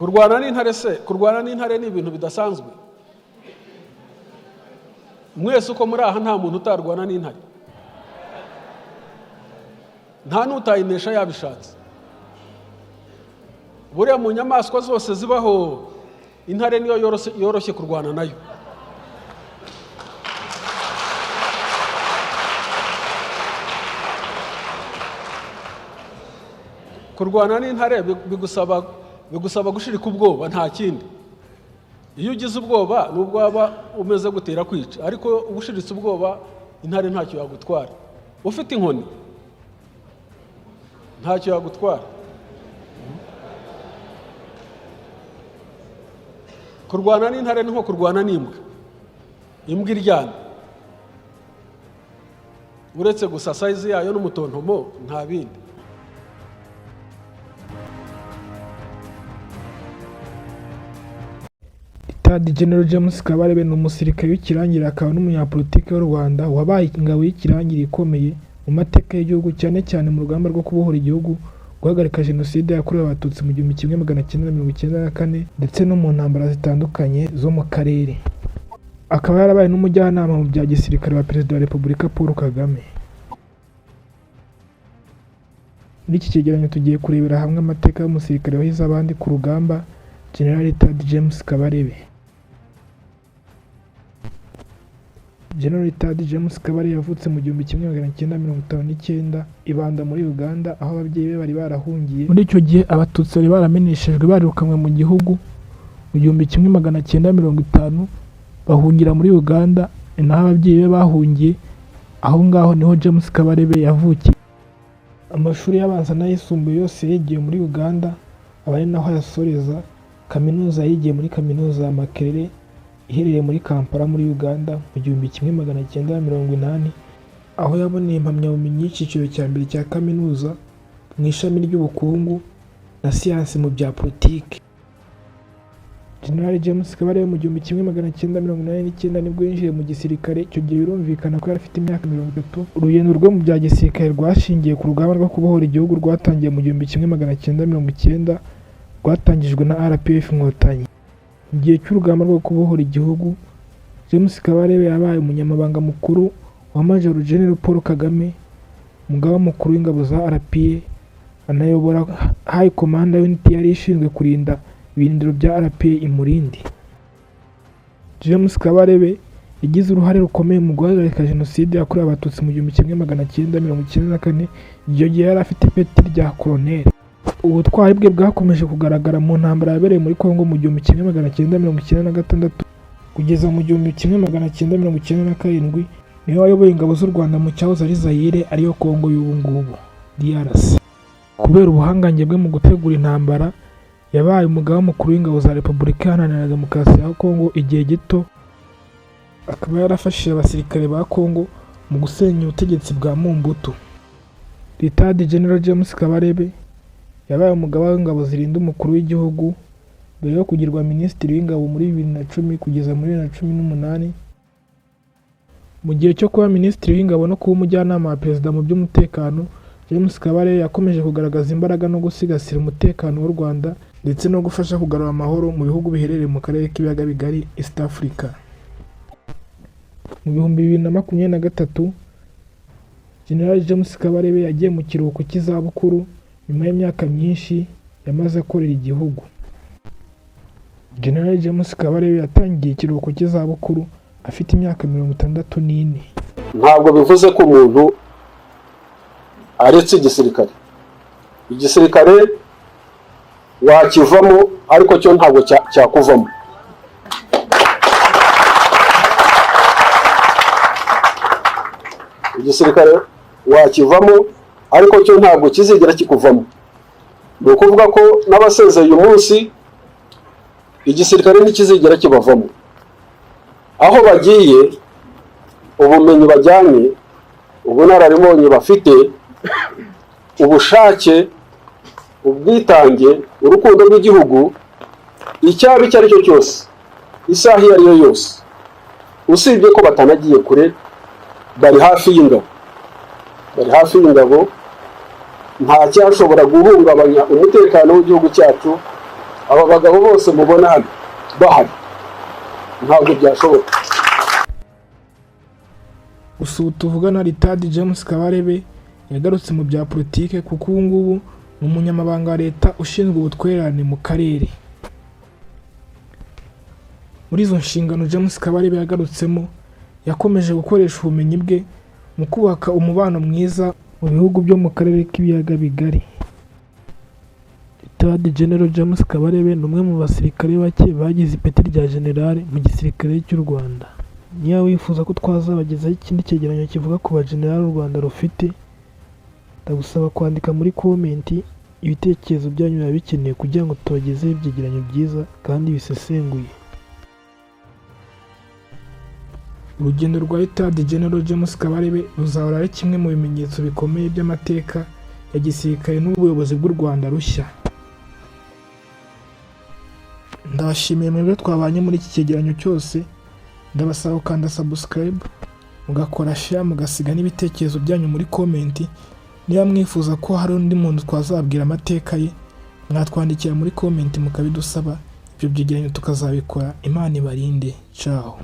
Kurwana n'intare se, kurwana n'intare ni ibintu bidasanzwe. Mwese uko muri aha nta muntu utarwana n'intare, nta n'utayinesha yabishatse. Buriya mu nyamaswa zose zibaho, intare niyo yoroshye kurwana nayo. Kurwana n'intare bigusaba gushirika ubwoba, nta kindi. Iyo ugize ubwoba, nubwo waba umeze gutera kwica, ariko ushiritse ubwoba intare ntacyo yagutwara. Ufite inkoni ntacyo yagutwara. Kurwana n'intare ni nko kurwana n'imbwa, imbwa iryana, uretse gusa size yayo n'umutontomo, nta bindi. Rtd General James Kabarebe ni umusirikare w'ikirangirire akaba n'umunyapolitiki w'u Rwanda wabaye ingabo y'ikirangirire ikomeye mu mateka y'igihugu, cyane cyane mu rugamba rwo kubohora igihugu, guhagarika Jenoside yakorewe Abatutsi mu 1994 ndetse no mu ntambara zitandukanye zo mu karere. Akaba yarabaye n'umujyanama mu bya gisirikare wa Perezida wa Repubulika Paul Kagame. Muri iki cyegeranyo tugiye kurebera hamwe amateka y'umusirikare wahize abandi ku rugamba, General Rtd James Kabarebe. General Rtd James Kabarebe yavutse mu 1959 i Banda muri Uganda, aho ababyeyi be bari barahungiye. Muri icyo gihe Abatutsi bari barameneshejwe, barirukanwe mu gihugu mu 1950, bahungira muri Uganda, ni naho ababyeyi be bahungiye, aho ngaho niho James Kabarebe yavukiye. Amashuri abanza n'ayisumbuye yose yigiye muri Uganda, aba ari naho ayasoreza. Kaminuza yigiye muri Kaminuza ya Makerere iherereye muri Kampala muri Uganda mu 1980, aho yaboneye impamyabumenyi y'icyiciro cya mbere cya kaminuza mu ishami ry'ubukungu na siyansi mu bya politiki. General James Kabarebe mu 1989 nibwo yinjiye mu gisirikare, icyo gihe birumvikana ko yari afite imyaka 30. Urugendo rwe mu bya gisirikare rwashingiye ku rugamba rwo kubohora igihugu rwatangiye mu 1990, rwatangijwe na RPF Inkotanyi. Mu gihe cy'urugamba rwo kubohora igihugu, James Kabarebe yabaye umunyamabanga mukuru wa Major General Paul Kagame, umugaba mukuru w'ingabo za RPA, anayobora High Command Unit yari ishinzwe kurinda ibirindiro bya RPA i Mulindi. James Kabarebe yagize uruhare rukomeye mu guhagarika Jenoside yakorewe Abatutsi mu 1994, icyo gihe yari afite ipeti rya Colonel. Ubutwari bwe bwakomeje kugaragara mu ntambara yabereye muri Congo mu 1996 kugeza mu 1997, niwe wayoboye ingabo z'u Rwanda mu cyahoze ari Zaire, ariyo Congo y'ubu ngubu, DRC. Kubera ubuhangange bwe mu gutegura intambara, yabaye umugaba mukuru w'ingabo za Repubulika Iharanira Demokarasi ya Congo igihe gito, akaba yarafashije abasirikare ba Congo mu gusenya ubutegetsi bwa Mobutu. Rtd General James Kabarebe yabaye umugaba w'ingabo zirinda umukuru w'igihugu mbere yo kugirwa Minisitiri w'Ingabo muri 2010 kugeza muri 2018. Mu gihe cyo kuba Minisitiri w'Ingabo no kuba umujyanama wa Perezida mu by'umutekano, James Kabarebe yakomeje kugaragaza imbaraga no gusigasira umutekano w'u Rwanda ndetse no gufasha kugarura amahoro mu bihugu biherereye mu karere k'ibiyaga bigari, East Africa. Mu 2023, General James Kabarebe yagiye mu kiruhuko cy'izabukuru nyuma y'imyaka myinshi yamaze akorera igihugu. General James Kabarebe yatangiye ikiruhuko cy'izabukuru afite imyaka 64. Ntabwo bivuze ko umuntu aretse igisirikare. Igisirikare wakivamo, ariko cyo ntabwo cyakuvamo. Igisirikare wakivamo, ariko cyo ntabwo kizigera kikuvamo. Ni ukuvuga ko n'abasezeye uyu munsi, igisirikare ntikizigera kibavamo. Aho bagiye, ubumenyi bajyanye, ubunararibonye bafite, ubushake, ubwitange, urukundo rw'igihugu, icyaba icyo ari cyo cyose, isaha iyo ari yo yose, usibye ko batanagiye kure, bari hafi y'ingabo, bari hafi y'ingabo, nta cyashobora guhungabanya umutekano w'igihugu cyacu. Aba bagabo bose mubona hano bahari, ntabwo byashoboka. Gusa ubu tuvugana, Retired James Kabarebe yagarutse mu bya politike, kuko ubu ngubu ni umunyamabanga wa leta ushinzwe ubutwererane mu karere. Muri izo nshingano James Kabarebe yagarutsemo, yakomeje gukoresha ubumenyi bwe mu kubaka umubano mwiza mu bihugu byo mu karere k'Ibiyaga Bigari. Retired General James Kabarebe ni umwe mu basirikare bake bagize ipeti rya General mu gisirikare cy'u Rwanda. Niba wifuza ko twazabagezaho ikindi cyegeranyo kivuga ku ba General u Rwanda rufite, ndagusaba kwandika muri comment. Ibitekerezo byanyu biba bikenewe kugira ngo tubagezeho ibyegeranyo byiza kandi bisesenguye. Urugendo rwa Retired General James Kabarebe ruzahora ari kimwe mu bimenyetso bikomeye by'amateka ya gisirikare n'ubuyobozi bw'u Rwanda rushya. Ndabashimiye mwebwe twabanye muri iki cyegeranyo cyose. Ndabasaba gukanda subscribe, mugakora share, mugasiga n'ibitekerezo byanyu muri comment. Niba mwifuza ko hari undi muntu twazabwira amateka ye, mwatwandikira muri comment mukabidusaba, ibyo byegeranyo tukazabikora. Imana ibarinde. Ciao.